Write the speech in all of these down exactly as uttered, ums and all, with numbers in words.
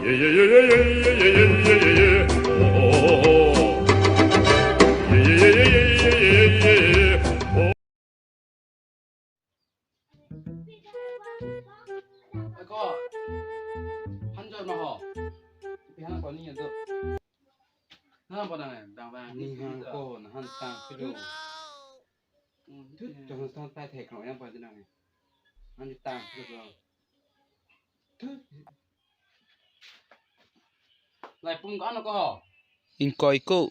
Ako, hanjor ma ho. Pihan ko ni do. Na pa dang, dang dang. Ni hang ko, na han tang pilo. Hmm, Tut, eh. Jong han tang tai thek no yang pa dang. Han tang pilo. Tut. Lai pung ko ano ko ho? Ingkoi ko.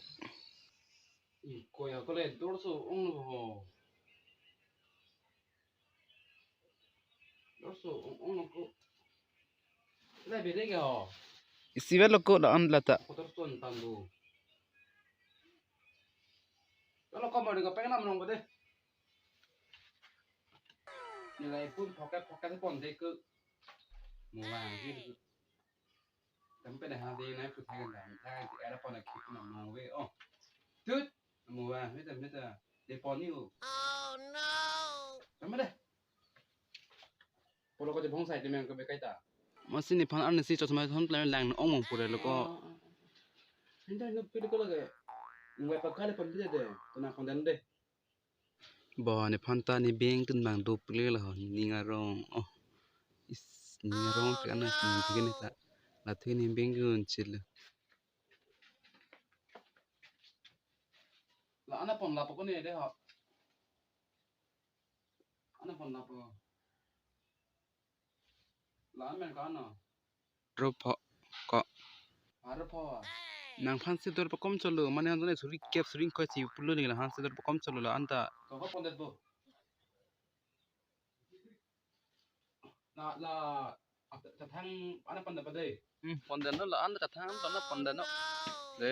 Ingkoi ko le dorso ong lo ho. Dorso ong, ong lo ko. Lai bere ke ho? Isi velo ko la an lata. Ko dorso an tan do. Kalau ko mau dengan pengen nama nong bade. Nilai pun pocket pocket pon de ke. Muang gitu. Tame pe dah hadi nai put hai kan, hai kan, era pon aki na mangve. Oh. Tut. Mo va, mita, mita. De pon ni o. Oh no. Tame deh. Polo ko je bong sai de meng ke bekai ta. Masi nephan arnisi chot mai thon plan lang ong mong pura lo ko. Hindi no pili ko lagi. Ngai pakale pon de de. Tuna pon den de. Bo nephan ta ne beng tun bang do pule la ho, ning arong. Oh. Is, ning arong ke ana ning ke ne ta. La the ne beng gun chil. La ana pon lapo ko ne de ho. Ana pon lapo. La amen ka ano? Ro pho ko. Aro pho. Nangphan si dor pakom cholo, mane han jone suri kep suri ingkoi si pulo ni la han si dor pakom cholo la anta. Ko ko pon det bo. La, la, kathang ana pon det pa de. Hmm, pon det no la anta kathang anta na pon det no. De.